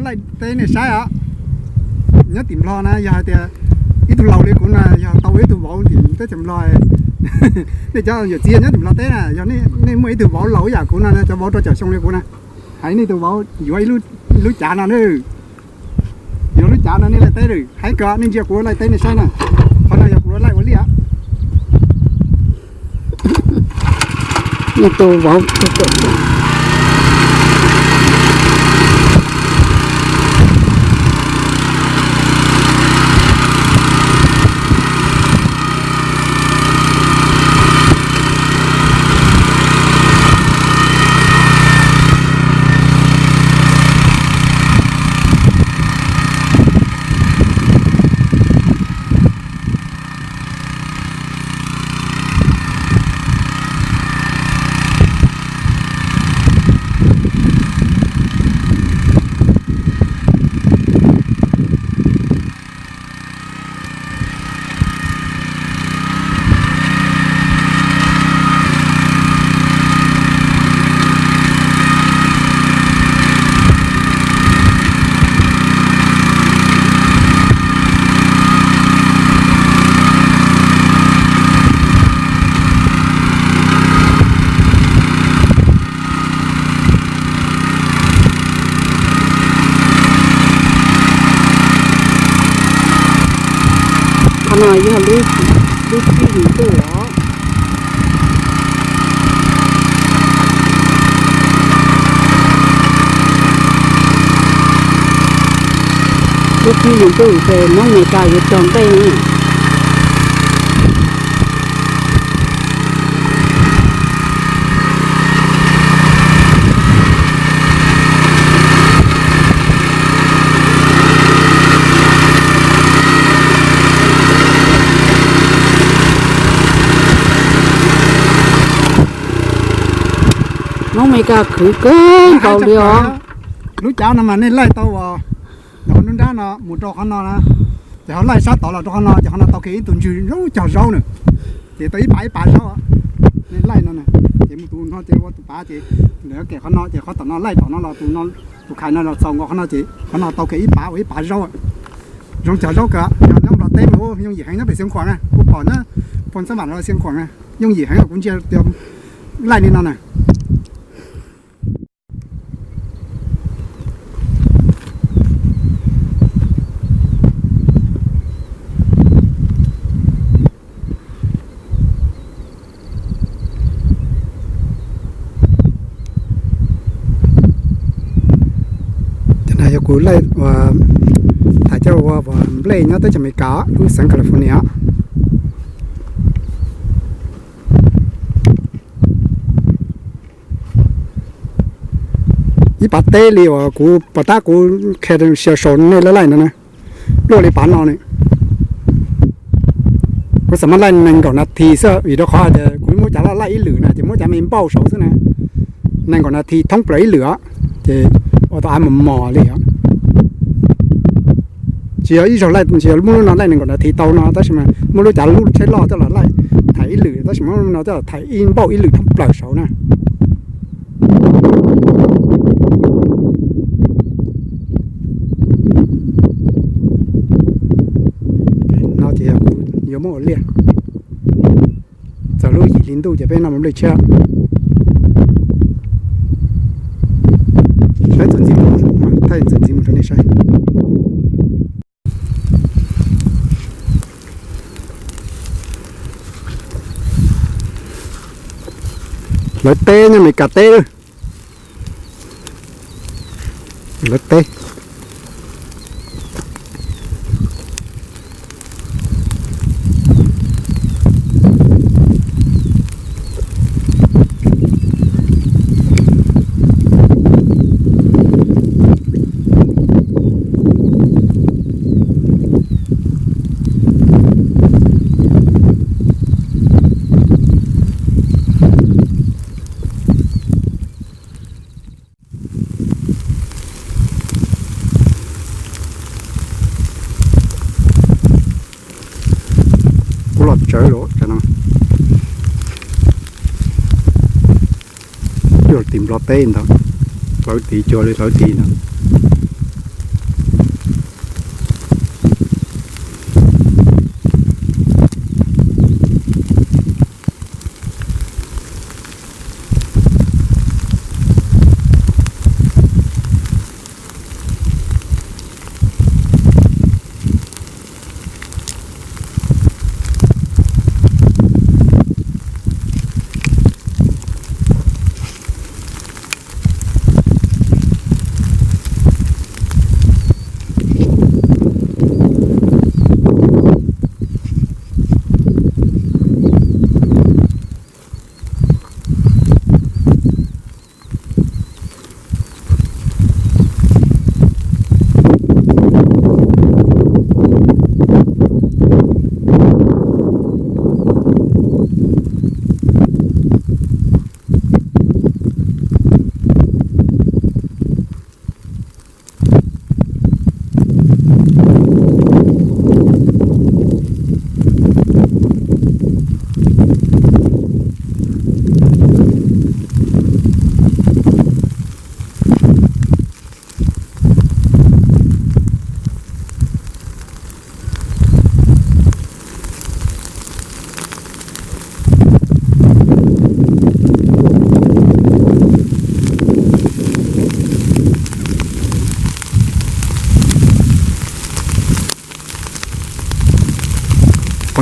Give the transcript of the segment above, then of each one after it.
Laij teb nej saib os, nyob tim Nplog na yog hais tias ib tug laus li kuv na yog tau ua ib tug vauv tim teb chaws Nplog, nej cov yawm txiv nyob tim Nplog teb na yog nej muaj ib tug vauv laus ib yam kuv no, cov vauv rau caum xyoo li kuv na, hais nej tus vauv yuav ib lub cav no, yuav lub cav no nej laij teb lawm, hais kom nej ntsia kuv laij teb nej saib na. Qhov no yog kuv laij ua liaj. Nej tus vauv Qhov no yog lub, lub txij hlis ntuj os. Lub txij hlis ntuj ces Hmoob Mes Kas yuav cog nqaij na. Hmoob Mes Kas khwv kawg nkaus li os. Lub cav no mas nej laij tau uas nrab no mus rau qhov no na, ces ho laij sab tod los rau qhov no ces qhov no tau kiag ib tug ntswg zaub cog zaub na, ces tau ib pav ib pav zaub. Nej laij no na, ces mus tus no ces ua tus pav ces kem qhov no ces qhov tom no laij tom no los tus khais no los txaus nkaus qhov no ces qhov no tau kiag ib pav ua ib pav zaub. Zoo cog zaub kawg, yog nyob Nplog teb mas yooj yim heev, nyob pem Xeev Khuam na kuv pom na, pog Xab Vam los Xeev Khuam na, yooj yim heev kuv ntsia tias laij li no na. Cov no yog kuv laij, tham coj ua nplej nyob teb chaws Amelikas lub xeev California. Ib pav teb li uas kuv pom tab kuv qhia saum nej laij laij no na, luaj li pav no ne. Kuv xam maj laij nees nkaum nas this xwb vim rau qhov tias kuv muab cav laj laij ib lwm na ces muab cav me npauj saud xwb na. Nees nkaum nas this thoob plaws ib lwm os, ces ua tau av mos mos li os. Tsis yog ib zaug laij, tsis yog muab lub no laij nees nkaum nas this tau no tab sis mas muab lub cav lub tsheb loj coj los laij, thaiv ib lwm tab sis muab lub no coj los thaiv ib npauj ib lwm thoob plaws saud na. No ces yuav muab ua liaj. Txog lub yim hli ntuj ces peb noj mus nplej tshiab. Saib txuas ntxiv, thaij txuas ntxiv mus rau nej saib. Lawv teb nyob Amelikas teb lawm. Lawv teb. Kuv los tsawv lawm no. Yog tim Nplog teb ntag, hlawv tid cuag li hlawv tid ntag.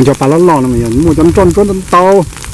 Cov pas loj loj no mas yog muaj cov nroj ntsuab ntau ntau.